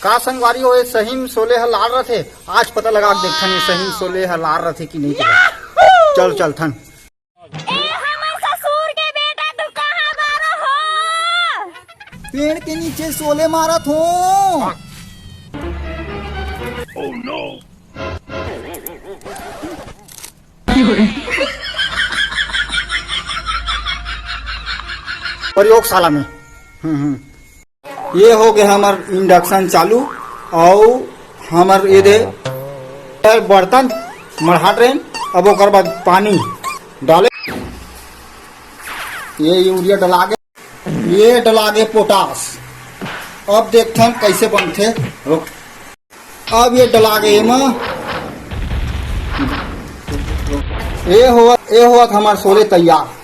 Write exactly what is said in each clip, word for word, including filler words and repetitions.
का संगवारी हो, ये सही म सोले ह लाल रथे? आज पता लगा के देखथन, ये सही म सोले ह लाल रथे कि नहीं। चल, चलथन। ए हमर ससुर के बेटा, तू कहाँ बारो हो? पेड़ के नीचे सोले मारत हो। प्रयोगशाला में। हम्म, हम्म। ये हो गए हमर induction चालू, अउ हमर ये दे बर्तन मढ़ा ड्रेन। अब ओकर बाद पानी डाले, ये यूरिया डला गे, ये डला गे पोटास। अब देखथन कैसे बनथे। रुक, अब ये डला गे एमा। ये हो, ये होवत हमर सोले तैयार।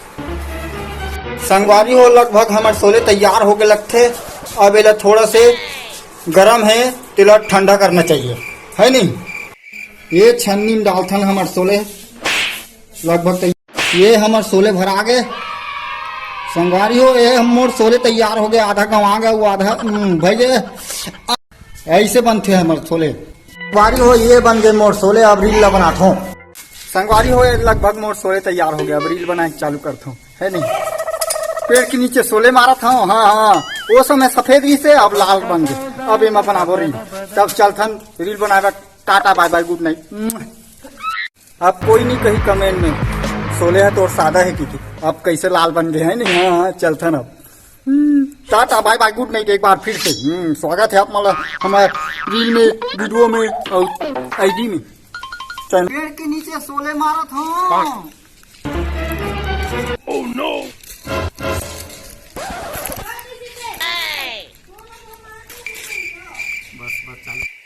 संगवारी हो, लगभग हमर सोले तैयार हो के लगथे। अब एला थोड़ा से गरम है, तेला ठंडा करना चाहिए, है नहीं? ये छन्नी में डालथन हमर सोले, लगभग तैयार। ये हमर सोले भरा गे। संगवारी हो, ये हम मोर सोले तैयार हो गए, आधा गंवा गए, वो आधा, हम्म, भैया। ऐसे बनथे हमर सोले। संगवारी हो, ये बन गए मोर सोले। अब रील ला बनाथो। संगवारी हो, ये लगभग मोर सोले तैयार हो गए। अब रील बनाए के चालू करथो, है नहीं? पेड़ के नीचे सोले मारत हूँ। हाँ, हाँ, वो समय सफेद रहिसे, अब लाल बन गए। अब एमा बनाबो रील। तब चलथन रील बनाए बर। टाटा, बाय बाय, गुड नाइट। अब कोई नहीं कही कमेंट में, सोले है तोर सादा है कि, कि अब कैसे लाल बन गए है नहीं। हाँ, हाँ, चलथन अब। हम्म, टाटा, बाय बाय, गुड नाइट। एक बार फिर से, हम्म, स्वागत है आप मतलब हमारे रील में, वीडियो में और आईडी में। चल। पेड़ के नीचे सोले मारत हूँ।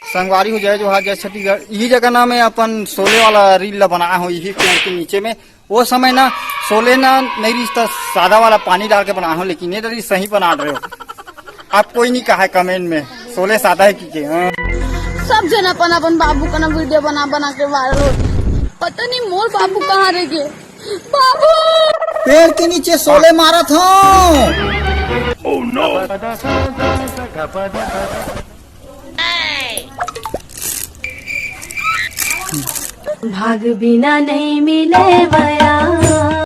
संगवारी हो, जय जोहार, जय छत्तीसगढ़। यही जगह ना मैं अपन सोले वाला रील ला बनाया हूँ, यही पेड़ के नीचे में। वो समय ना सोले ना नहीं रिश्ता, सादा वाला पानी डाल के बनाया हूँ, लेकिन ये रील सही बना रहे हो आप। कोई नहीं कहा है कमेंट में सोले सादा है कि के, हाँ। सब जन अपन अपन बाबू का ना वीडियो बना बना के वायरल होत। पता नहीं मोर बाबू कहाँ रह गए। बाबू! पेड़ के नीचे सोले मारत हूँ। भाग बिना नहीं मिले बया।